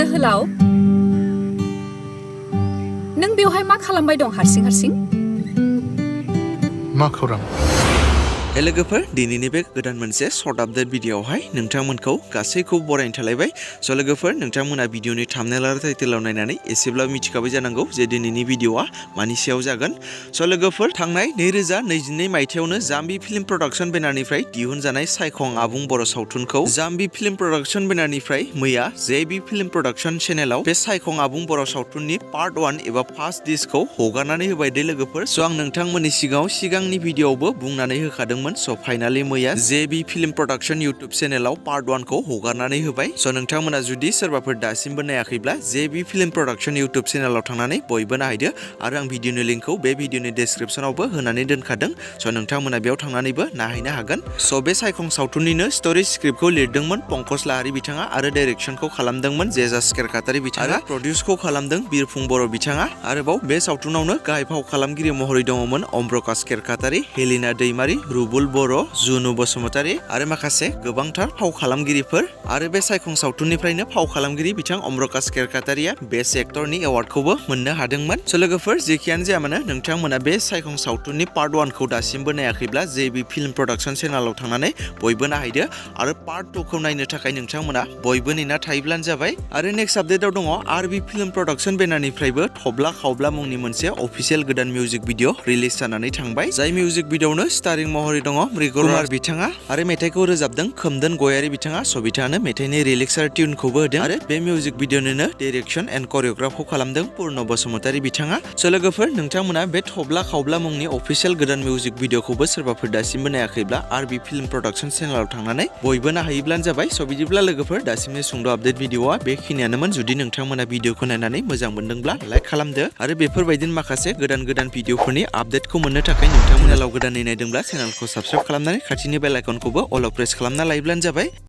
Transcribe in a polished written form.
जोहोलाव नों बेवहाय मा खालामबाय दं हारसिं मा खौरां लोगोफोर दिनैनि बे गोदान मोनसे सर्ट आपडेट भिडिअआवहाय नोंथांमोनखौ गासैखौबो बरायनो थालायबाय स' लोगोफोर नोंथांमोना भिडिअनि थाम्बनेल आरो टाइटेलाव नायनानै एसेब्लाबो मिथिखाबाय जानांगौ जे दिनैनि भिडिअआ मानि सायाव जागोन स' लोगोफोर थांनाय 2022 मायथाइयावनो जाम्बी फिल्म प्रडाक्शन बेनारनिफ्राय दिहुनजानाय साइखं आबुं बर' सावथुनखौ जाम्बी फिल्म प्रडाक्शन बेनारनिफ्राय मैया जेबी फिल्म प्रडाक्शन चेनेलाव बे साइखं आबुं बर' सावथुननि पार्ट 1 एबा फार्स्ट डिस्कखौ हगारनानै होबाय दे लोगोफोर स' आं नोंथांमोननि सिगाङाव सिगांनि भिडिअआवबो बुंनानै होखादोंमोन स' फाइनालि मैया जेबी फिल्म प्रडाक्शन इउटुब चेनेलाव पार्ट 1 खौ हगारनानै होबाय स' नोंथांमोना जुदि सोरबाफोर दासिमबो नायाखैब्ला जेबी फिल्म प्रडाक्शन इउटुब चेनेलाव थांनानै बयबो नायदो आरो आं भिडिअनि लिंकखौ बे भिडिअनि डेसक्रिपसनावबो होनानै दोनखादों स' नोंथांमोना बेयाव थांनानैबो नायहैनो हागोन स' बे साइखं सावथुननिनो स्टोरी स्क्रिप्टखौ लिरदोंमोन पंकज लाहारी बिथाङा आरो डाइरेक्शनखौ खालामदोंमोन जेजा स्केरकातारि बिथाङा आरो प्रडिउसखौ खालामदों बिरफुं बर' बिथाङा आरोबाव बे सावथुनावनो गाहाय फाव खालामगिरि महरै दङमोन अमब्रकास केरकातारि हेलिना दैमारि रुबुल बर' जुनु बसुमतारी आरो माखासे गोबांथार फाव खालामगिरिफोर आरो बे साइखं सावथुननिफ्रायनो फाव खालामगिरि बिथां अमब्रकास केरकातारिया बेस्ट एक्टरनि एवार्डखौबो मोननो हादोंमोन स' लोगोफोर जेखियानो जाया मानो नोंथांमोना बे साइखं सावथुननि पार्ट 1 खौ दासिमबो नायाखैब्ला जेबी फिल्म प्रडाक्शन चेनेलाव थांनानै बयबो नायदो आरो पार्ट 2 खौ नायनो थाखाय नोंथांमोना बयबो नेना थायोब्लानो जाबाय आरो नेक्स्ट आपडेटआव दङ आरबी फिल्म प्रडाक्शन बेनारनिफ्रायबो थब्ला खावब्ला मुंनि मोनसे अफिशियेल गोदान मिउजिक भिडिअ रिलिज जानानै थांबाय जाय मिउजिक भिडिअआवनो स्टारिं महरै दङ मृगुलार बिथाङा आरो मेथाइखौ रोजाबदों खोमदोन गयारि बिथाङा स' बिथाङानो मेथाइनि रिलिक्स आरो टिउनखौबो होदों आरो बे मिउजिक भिडिअनिनो डाइरेक्शन एन्ड करिय'ग्राफखौ खालामदों पुर्ण बसुमतारी बिथाङा स' लोगोफोर नोंथांमोना बे थब्ला खावब्ला मुंनि अफिशियेल गोदान मिउजिक भिडिअखौबो सोरबाफोर दासिमबो नायाखैब्ला आरबी फिल्म प्रडाक्शन चेनेलाव थांनानै बयबो नायहैब्लानो जाबाय स' बिदिब्ला लोगोफोर दासिमनि सुंद' आपडेट भिडिअआ बेखिनियानोमोन जुदि नोंथांमोना भिडिअखौ नायनानै मोजां मोनदोंब्ला लाइक खालामदो आरो बेफोरबायदिनो माखासे गोदान भिडिअफोरनि आपडेटखौ मोननो थाखाय नोंथांमोना गोदानै नायदोंब्ला चेनेलखौ साबस्क्राइब खालामनानै खाथिनि बेल आइकनखौबो अल प्रेस खालामना लायोब्लानो जाबाय।